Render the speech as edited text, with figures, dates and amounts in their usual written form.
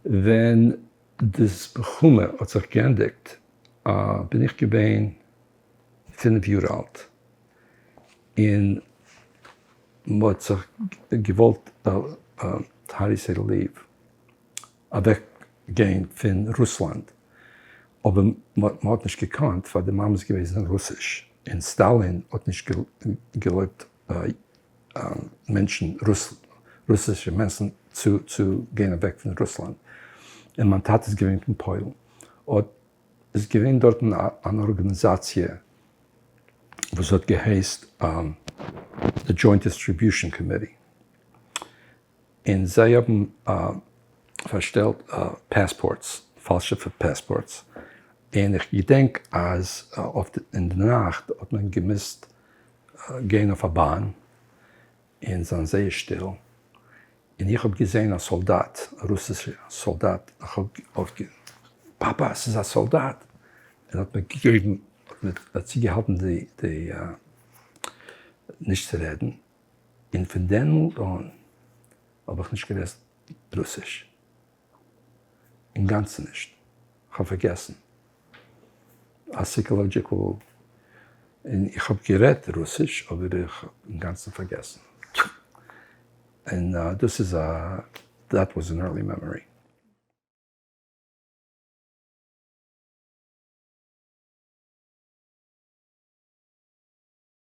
ווען די מלחמה האט זיך געענדיגט בין איך געווען 5 יאר אלט, און מ'האט זיך געוואלט הארי סעדליוו אוועק גיין פון רוסלאנד, אבער מ'האט נישט געקאנט ווייל די מאמע איז געוועזן רוסיש, און סטאלין האט נישט געלויבט מענטשן, רוסישע מענטשן צו גיין אוועק פון רוסלאנד, און מיין טאטע איז געווען פון פוילן, האט איז געווען דארטן אן ארגאניזאציע וואס האט געהייסט The Joint Distribution Committee, און זיי האבן פארשטעלט passports, פאלשע passports, און איך געדענק אז אין די נאכט האט מען געמוזט גיין אויף א באן און זיין זייער שטיל, און איך האב געזען א סאלדאט, א רוסישע סאלדאט, איך האב אויפגע, פאפא עס איז א סאלדאט, און האט מיר געגעבן, האט מיר צוגעהאלטן די די נישט צו רעדן, און פון דעמאלט אן האב איך נישט גערעדט רוסיש, אינגאנצן נישט, כ'האב פארגעסן, א psychological, און איך האב גערעדט רוסיש אבער איך האב אינגאנצן פארגעסן, און דאס איז א, that was an early memory.